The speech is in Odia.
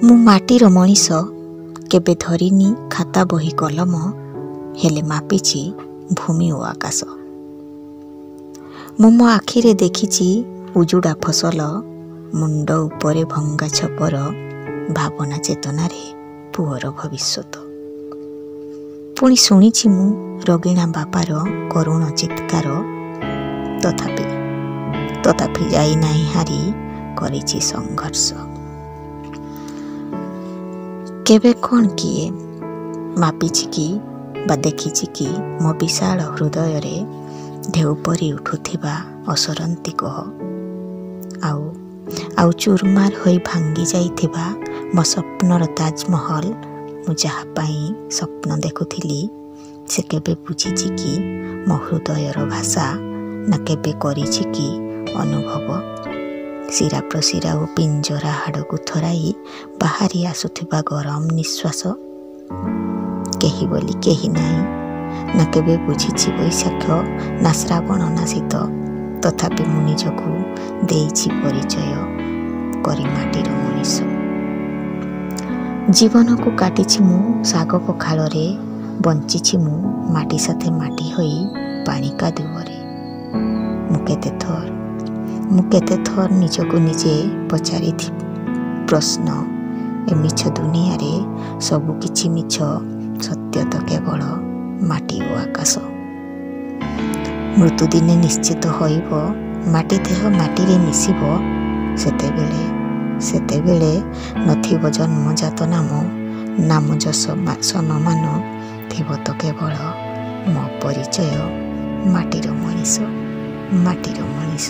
ମୁଁ ମାଟିର ମଣିଷ, କେବେ ଧରିନି ଖାତା ବହି କଲମ, ହେଲେ ମାପିଛି ଭୂମି ଓ ଆକାଶ। ମୁଁ ମୋ ଆଖିରେ ଦେଖିଛି ଉଜୁଡ଼ା ଫସଲ, ମୁଣ୍ଡ ଉପରେ ଭଙ୍ଗା ଛପର, ଭାବନା ଚେତନାରେ ପୁଅର ଭବିଷ୍ୟତ। ପୁଣି ଶୁଣିଛି ମୁଁ ରୋଗିଣା ବାପାର କରୁଣ ଚିତ୍କାର, ତଥାପି ଯାଇନାହିଁ ହାରି, କରିଛି ସଂଘର୍ଷ। କେବେ କ'ଣ କିଏ ମାପିଛି କି ବା ଦେଖିଛି କି ମୋ ବିଶାଳ ହୃଦୟରେ ଢେଉ ପରି ଉଠୁଥିବା ଅସରନ୍ତି କୋହ, ଆଉ ଚୁରମାର ହୋଇ ଭାଙ୍ଗି ଯାଇଥିବା ମୋ ସ୍ୱପ୍ନର ତାଜମହଲ? ମୁଁ ଯାହା ପାଇଁ ସ୍ୱପ୍ନ ଦେଖୁଥିଲି, ସେ କେବେ ବୁଝିଛି କି ମୋ ହୃଦୟର ଭାଷା, ନା କେବେ କରିଛି କି ଅନୁଭବ ଶିରା ପ୍ରଶିରା ଓ ପିଞ୍ଜରା ହାଡ଼କୁ ଥରାଇ ବାହାରି ଆସୁଥିବା ଗରମ ନିଶ୍ୱାସ? କେହି ବୋଲି କେହି ନାହିଁ, ନା କେବେ ବୁଝିଛି ବୈଶାଖ, ନା ଶ୍ରାବଣ, ନା ଶୀତ। ତଥାପି ମୁଁ ନିଜକୁ ଦେଇଛି ପରିଚୟ କରି ମାଟିର ମଣିଷ। ଜୀବନକୁ କାଟିଛି ମୁଁ ଶାଗ ପଖାଳରେ, ବଞ୍ଚିଛି ମୁଁ ମାଟି ସାଥେ ମାଟି ହୋଇ ପାଣି କାଦୁଅରେ। ମୁଁ କେତେଥର ନିଜକୁ ନିଜେ ପଚାରିଛି ପ୍ରଶ୍ନ, ଏ ମିଛ ଦୁନିଆରେ ସବୁ କିଛି ମିଛ, ସତ୍ୟ ତ କେବଳ ମାଟି ଓ ଆକାଶ। ମୃତ୍ୟୁ ଦିନେ ନିଶ୍ଚିତ ହୋଇବ, ମାଟି ଦେହ ମାଟିରେ ମିଶିବ, ସେତେବେଳେ ନଥିବ ଜନ୍ମଜାତ ନାମ, ନାମ ଯଶ ସନମାନ, ଥିବ ତ କେବଳ ମୋ ପରିଚୟ, ମାଟିର ମଣିଷ, ମାଟିର ମଣିଷ।